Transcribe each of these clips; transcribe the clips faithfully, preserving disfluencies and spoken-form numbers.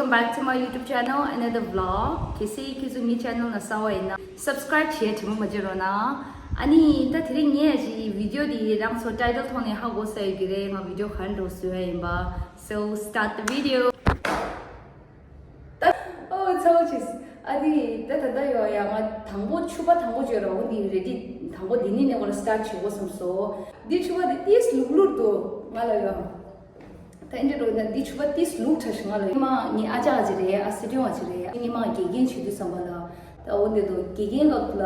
Welcome back to my YouTube channel, another vlog. གལ་སྲིད་ཁྱེད་ཚོ་ངའི་channel ནང་གསར་པ་ཡིན་ན་subscribe བྱེད་དྲི་མ་མ་བརྗེད་རོགས་གནང་། ཨ་ནི་ད་དེ་རིང་ངས་ཀྱི་video འདི་རང་ཚོ་title ཐོག་ནས་ཧ་གོ་ས་ཡོད་ཀྱི་རེད། ང་video ག་འདྲ་བཟོ་ཡ་ཡིན་པ། So start the video. ད་ཨོ་ཚ་བོ་ཆེས། ཨ་ནི་ད་ད་ད་ཡོ་ཡ་ང་དང་པོ་ཕྱུ་པ་དང་པོ་བཅོས་ར། འོ་འདི་ready། དང་པོ་འདི་ནི་ནས་ང་ལ་start བྱེད་དགོས་བསམ་སོང་། འདི་ཕྱུ་པ་འདི་ཏིས་ལུག་ལུག་འདུག་ང་ལ་ཡོ། ད་ཨེ་འདྲ་འགྲོ་ན་འདི་ཕྱུ་པ་ཏིས་ལུག་ཁྲ་ཞིག་ང་ལ་ཡོད། ཉི་མ་ངའི་ཨ་ཅག་ཅིག་རེད། ཨ་སི་ཏྲིང་བ་ཅིག་རེད། ཉི་མ་དགེ་རྒན་བྱེད་དུས་ཙམ་པ་ལ། ད་འོ་འདི་འདུག་དགེ་རྒན་ལགས་ལ་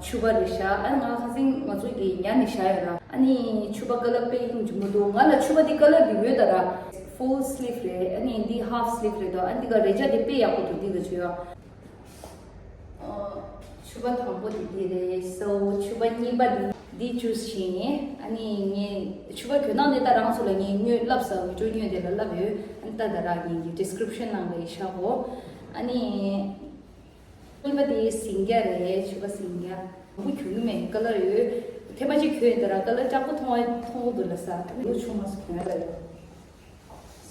ཕྱུ་པ་རེད་ཤག་ཨ་ང་ཁ་སང་ང་ཚོ་གི་ཉ་ནས་བཞག་ཡོད་ར། ཨ་ནི་ཕྱུ་པ་ཀ་ལར་དཔེ་ཡིན་གྱི་མི་འདུག་ང་ལ་ཕྱུ་པ་འདི་ཀ་ལར་འདི་ཡོད་ད་ར། Full sleeve རེད། ཨ་ནི་འདི་half sleeve རེད་དོ། ཨ་འདི་ག་རེ་ཅག་འདི་དཔེ་ཡག་པོ་འདུག་འདི་ག་བྱོས་ཡ། ཕྱུ་པ་དང་པོ་དེ་འདི་རེད། So ཕྱུ་པ་གཉིས་པ་འདི་འདི་choose བྱས་ནས། ཨ་ནི་ངས་ཕྱུ་པ་གྱོན་ནང་ནས་ད་རང་ཚོ་ལ་ངས་དངོས་བསླབས་ས། video དངོས་དེ་ལ་བསླབས་ཡོད། ཨ་ནི་ད་ད་ར་ངས་ཀྱི་description ནང་ལ་ཡི་ཤག་གོ། ཨ་ནི་གཉིས་པ་དེ་སིང་རྒྱ་རེད། ཕྱུ་པ་སིང་རྒྱ། མང་པོ་གྱོན་གི་མེད། ཀ་ལར་ཡོད། ཐེངས་མ་གཅིག་གྱོན་ཡོད་ད་ར། ཀ་ལར་ལྕགས་པོ་མཐོང་བ་མཐོང་གི་འདུག་ལ་ས། ཨ་ནི་ལོ་ཆུང་མ་སུ་གྱོན་ཡ་ལ་ཡོད།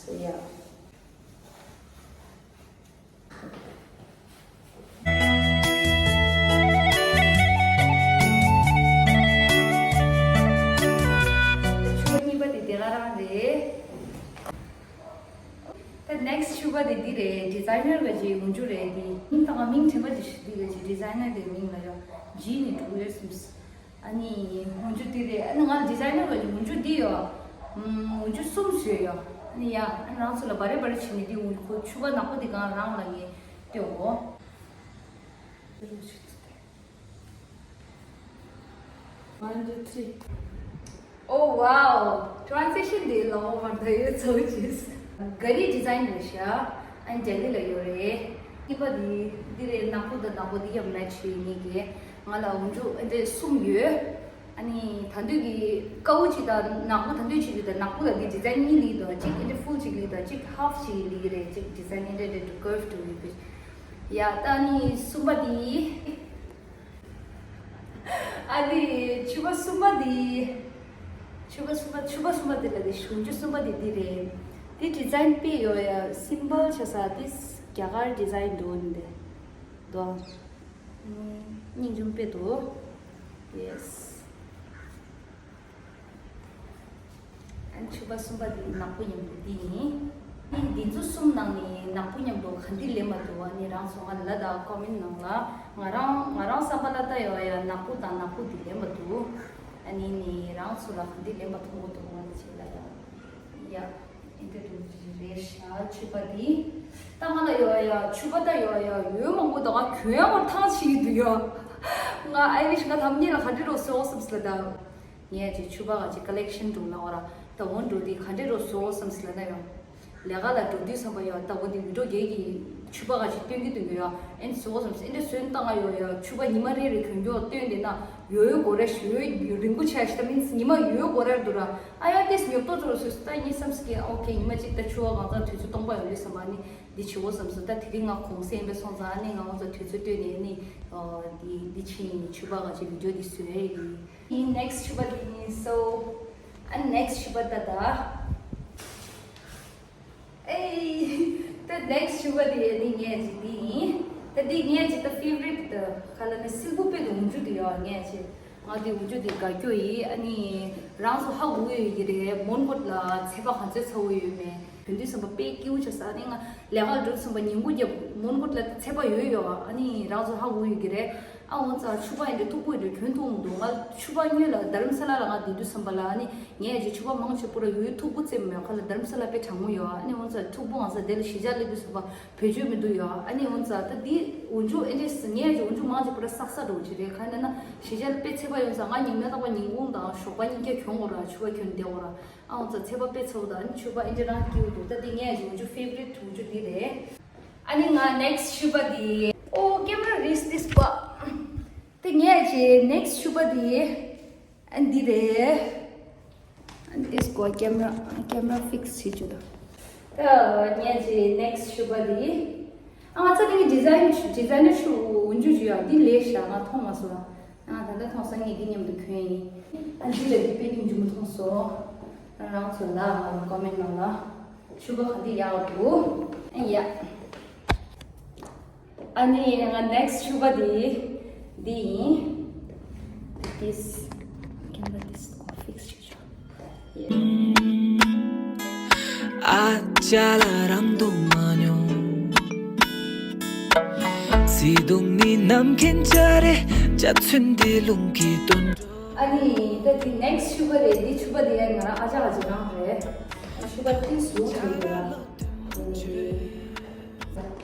So yeah. ཕྱུ་པ་གཉིས་པ་དེ་དེ་ག་རང་རེད། ད་next ཕྱུ་པ་དེ་འདི་རེད། designer ག་ཅིག་འོན་ཆུ་རེད། འདི་མིང་ད་ག་མིང་དྲན་པ་ཅིག་ཞིག་འདི་ག་ཅིག designer དེ་མིང་ལ་ཡོད། ཇི་ནས་འགྲོ་ཡོད་སེམས། ཨ་ནི་འོན་ཆུ་འདི་རེད། ཨ་ནི་ང་designer ག་ཅིག་འོན་ཆུ་འདི་ཡོད། ཨམ། འོན་ཆུ་གསུམ་བཟོས་ཡོད། ཨ་ནི་ཡ། ཨ་ནི་རང་ཚོ་ལ་བ་རེ་བ་རེ་བྱས་ནས་འདི་འོན་ཆུ་ཁོ་ཕྱུ་པ་ནག་པོ་འདི་གང་རང་ལ་ངས་སྟོན་གོ། One, two, three. Oh wow! Transition དེ་ལའོ་མར་ད་ཡོད་ཚོ་ཅིས། ག་རི་design རེད་ཤག་ཨ་ནི་ལྡི་ལི་ལ་ཡོད་རེད། གཉིས་པ་དེ་འདི་རེད། ནག་པོ་དང་ནག་པོ་འདི་ཡང་match བྱེད་ངེས་ཀྱི། ང་ལ་འོན་ཆུ་ཨ་འདྲས་གསུམ་ཡོད། ཨ་ནི་ད་འདོད་ཀྱི་དཀར་པོ་གཅིག་དང་ནག་པོ་ད་འདོད་གཅིག་ཡོད། ད་ནག་པོ་ལ་འདི་design གཉིས་ལི་དང་གཅིག་ཨ་འདྲས་full གཅིག་ལི་དང་གཅིག་half གཅིག་ལི་གི་རེད། གཅིག་design ཨ་འདྲས་འདྲས་curve དུ་ཡོད་པའི། ཡ་ད་ནི་གསུམ་པ་དེ། ཨ་ནི་ཕྱུ་པ་གསུམ་པ་འདི། ཕྱུ་པ་གསུམ་པ། ཕྱུ་པ་གསུམ་པ་འདི་ལ་འདི་གཞུང་ཆུ་གསུམ་པ་འདི་འདི་རེད། འདི་design དཔེ་ཡོད་ཡ། simple ཆ་ས་འདི་རྒྱ་གར་design འདུག་འདི་འདུག་སྙིང་རྗེ་དཔེ་འདུག Yes. ཨ་ནི་ཕྱུ་པ་གསུམ་པ་འདི་ནག་པོ་མཉམ་དུ་འདི་ཡིན། ཨ་ནི་འདི་ཚོ་གསུམ་ནང་ནས་ནག་པོ་མཉམ་དུ་ག་འདི་ལེན་པ་འདུག་ཨ་ནི་རང་ཚོ་ང་ལ་ལབ་དང་། comment ནང་ལ། ང་རང་ང་རང་བསམ་པ་ལ་ལྟ་ཡོད་ཡ། ནག་པོ་དང་ནག་པོ་འདི་ལེན་པ་འདུག་ཨ་ནི་ནི་རང་ཚོ་ལ་ག་འདི་ལེན་པ་མཐོང་གི་འདུག་ཨ་ནི་ཅིག་ལབ་དང་། ཡ། འདི་འདྲ་རེད་ཤག་ཕྱུ་པ་འདི། ད་ང་ལ་ཡོད་ཡ། ཕྱུ་པ་ད་ཡོད་ཡ། ཡོད་མང་པོ་ད་ག་གྱོན་ཡ་བར་ཐང་ཆད་ཀྱི་འདུག་ཡ། ང་I wish ང་དམ་ཉེ་ལ་ག་འདྲ་རོ་སོ་སོ་ལ་ད། ངས་ཅིག་ཕྱུ་པ་ག་ཅིག་collection འདུག་ལ་འོ་ར། ད་འོ་འགྲོ་དེ་ག་འདྲ་རོ་བཟོ་བསམ་སི་ལ་ན་ཡང་། ལས་ཀ་ལ་འགྲོ་དུས་བསམ་པ་ཡོད། ད་འོ་དེ་video རྒྱལ་གྱི་ཕྱུ་པ་ག་ཅིག་སྟོན་གི་སྟོན་གི་ཡོད། ཨེ་བཟོ་བསམ་སི་ཨེ་འདྲ་བཟོས་ན་ད་ང་ཡོད་ཡོད། ཕྱུ་པ་ཉི་མ་རེ་རེ་གྱོན་གྱོན་སྟོན་དེ་ན་ཡོད་ཡོད་སྒོ་ར་ཞིག་ཡོད་རིང་པོ་ཆགས་ཤི། ད་མིན་ཉི་མ་ཡོད་སྒོ་ར་འགྲོ་ར། ཨ་ཡ་ཏེས་ཉོབ་ཏོ་ཚོ་རོ་བཟོས་སི་ད་ངས་བསམ་སི་ཀི་ཨོ་ཁེ་ཉི་མ་ཅིག་ད་ཕྱུ་པ་གང་ཚང་དུས་ཚོད་སྟོང་པ་ཡོད་དུས་བསམ་པ་ནི་འདི་བྱེད་འོ་བསམ་སི། ད་དེ་རིང་ང་གུང་སེང་སྦེ་སོང་ཙང་ཨ་ནི་ང་འོ་ཚོ་དུས་ཚོད་སྟོན་ནས་ནི་འདི་འདི་ཕྱིན་ནི་ཕྱུ་པ་ག་ཅིག་video འདི་བཟོས་ཡིན། ཡིན། next ཕྱུ་པ་དེ་ཡིན། So ཨ་next ཕྱུ་པ་ད་ད། ཨེ། ད་next ཕྱུ་པ་དེ་ནི་ངས་ཅིག་དེ་ཡིན། ད་དེ་ངས་ཅིག་ད་favorite ད་ག་ལ་ནི་སིལ་བུ་དཔེ་དེ་འོན་ཆུ་དེ་ཡོད། ངས་ཅིག་ང་དེ་འོན་ཆུ་དེ་དགའ་སྐྱོ་ཡིན། ཨ་ནི་རང་ཚོ་ཧ་གོ་ཡོད་ཀྱི་རེད། མོན་གྷོ་ལ་ཚད་པ་ག་ཚོད་ཚ་བོ་ཡོད་མེད། གྱོན་དུས་བསམ་པ་དཔེ་སྐྱིད་པོ་ཆགས་སོང་། ཨ་ནི་ང་ལས་ཀ་ལ་འགྲོ་དུས་བསམ་པ་ཉིན་གུང་རྒྱབ་མོན་གྷོ་ལ་ཚད་པ་ཡོད་ཡོད། ཨ་ནི་རང་ཚོ་ཧ་གོ་ཡོད་ཀྱི་རེད། ཨ་འོ་ཙང་ཕྱུ་པ་ཡིན་དུས་མཐུག་པོ་ཡིན་དུས་གྱོན་ཐུབ་མི་འདུག་ང་ཕྱུ་པ་སྔོན་ལ་རྡ་རམ་ས་ལ་ལ་ང་བསྡད་དུས་བསམ་པ་ལ་ཨ་ནི་ངས་ཀྱི་ཕྱུ་པ་མང་ཆེ་པོ་ར་ཡོད་མཐུག་པོ་བཙེམ་མེད་ཁ་ལ། རྡ་རམ་ས་ལ་དཔེ་གྲང་མོ་ཡོད། ཨ་ནི་འོ་ཙང་མཐུག་པོ་ང་ཚ་དེ་ལ་གཞིས་ཆགས་སླེབས་དུས་བསམ་པ་བེད་སྤྱོད་མི་འདུག་ཡོད། ཨ་ནི་འོ་ཙང་ད་འདི་འོ་ཆུ་ཨེ་འདྲས་ངས་ཀྱི་འོ་ཆུ་མང་ཆེ་པོ་ར་སག་ས་འགྲོ་གི་རེད། ག་ནས་ན་གཞིས་ཆགས་དཔེ་ཚད་པ་ཡོད་ཙང་ང་ཉི་མའི་རྟག་པ་ཉིན་གུང་དང་ཞོགས་པ་གཉིས་ཀ་གྱོན་དགོས་ར། ཕྱུ་པ་གྱོན་བསྡད་དགོས་ར། ཨ་འོ་ཙང་ཚད་པ་དཔེ་ཚ་བོ་དང་ཨ་ནི་ཕྱུ་པ་ཨེ་འདྲས་རང་སྐྱིད་པོ་འདུག་ད་འདི་ངས་ཀྱི་འོ་ཆུ་favorite འོ་ཆུ་འདི་རེད། ཨ་ནི་ང་next ཕྱུ་པ་འདི། ཨོ་camera raise this པ། དེ་ངས་ཀྱི་next ཕྱུ་པ་འདི། ཨ་འདི་རེད། ཨ་འདི་སྐོར་camera camera fix བྱེད་རྒྱུ་དང་། ད་ངས་ཀྱི་next ཕྱུ་པ་འདི། ཨ་ང་ཚ་དེ་ནི་design designer ཕྱུ་འོན་རྒྱུ་ཞུ་ཡ་འདི་ལས་བྱ་ང་མཐོང་མ་སོང་། ཨ་ད་ལྟ་མཐོང་སང་ངས་འདི་མཉམ་དུ་གྱོན་ཡིན། ཨ་འདི་ལ་འདི་དཔེ་སྙིང་རྗེ་མོ་མཐོང་སོང་། རང་ཚོ་ལ་comment ནང་ལ། ཕྱུ་པ་ག་འདི་ཡག་འདུག་ཨེ་ཡ། ཨ་ནི་ང་next ཕྱུ་པ་དེ་འདི་ཡིན། This, can I this fix? ཨ་ཅག་ལ་རང་སྡུག་མ་མྱོང་། བརྩེ་དུང་ནི་ནམ་མཁའི་འཇའ་རིས། འཇའ་ཚོན་འདི་རླུང་གིས་བཏོན་འགྲོ། ཨ་ནི་ད་དེ་next ཕྱུ་པ་རེད། འདི་ཕྱུ་པ་དེ་ཡང་ང་རང་ཨ་ཅག་ཨ་ཅག་རང་རེད། ཕྱུ་པ་དེ་བཟོ་ཐུབ་ཡོད་ལ།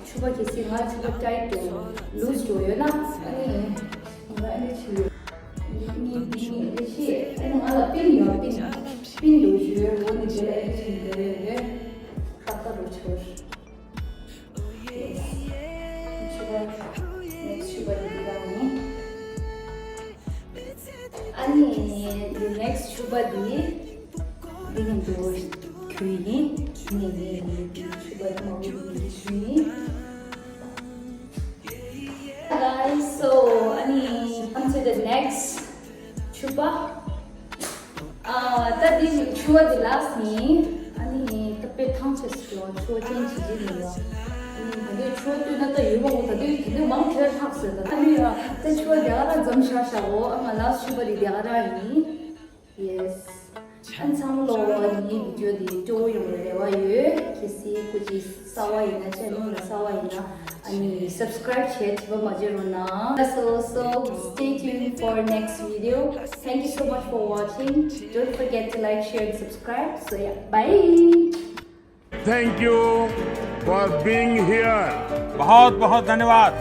ཕྱུ་པ་གལ་སྲིད་ང་ཕྱུ་པ་tight འགྲོ་loose འགྲོ་ཡོད་ན་ཨ་ནི་ང་རང་ཨ་ནི་བྱེད་ཡོད། ནི་འདི་ནི་ཨེ་ཤི་ཨ་ནི་ང་ལ་པིན་ཡོད། པིན་པིན་འདུག་ཞུ་ཡོད། འོ་ནི་དེ་ལ་ཨེ་ཤི་འདི་རེད་རེད། ཏག་ཏག་རུ་ཆོར། Yes. ཕྱུ་པ་next ཕྱུ་པ་འདི་རང་ནི། ཨ་ནི་འདི་next ཕྱུ་པ་འདི་འདི་ནི་འདུག་ཁྱོད་ཡིན། ནི་ནི་ནི་ཕྱུ་པ་མང་པོ་འདི་ཞུ་ཡིན། Guys, so ཨ་ནི་on to the next ཕྱུ་པ། ཨ་ད་འདི་ཕྱུ་པ་འདི་last ནི་ཨ་ནི་ད་དཔེ་ཐང་ཆད་སོང་། ཕྱུ་པ་ཅན་ཇི་ཇི་ནི་ལ། ཨ་ནི་ད་འདི་ཕྱུ་པ་བཏོན་ན་ད་ཡོད་མ་འོ། ད་འདི་ད་འདི་མང་ཆེ་ལྷག་ཟེར། ད་ད་འདི་ཡ་ད་ཕྱུ་པ་དེ་ག་རང་འཛོམས་ཤག་ཤག་འོ། ཨ་ང་last ཕྱུ་པ་འདི་དེ་ག་རང་ཡིན། Yes. ཨ་ཚང་མ་ལོ་ངའི་video འདི་སྤྲོ་བོ་ཡོང་བའི་རེ་བ་ཡོད། གལ་སྲིད་སྐུ་མཁྱེན་གསར་པ་ཡིན་ན་channel ལ་གསར་པ་ཡིན་ན་ཨ་ནི་subscribe བྱེད་ཐུབ་པ་མ་བརྗེད་རོགས་གནང་། So, so stay tuned for next video. Thank you so much for watching. Don't forget to like, share and subscribe. So yeah, bye. Thank you for being here. बहुत बहुत धन्यवाद।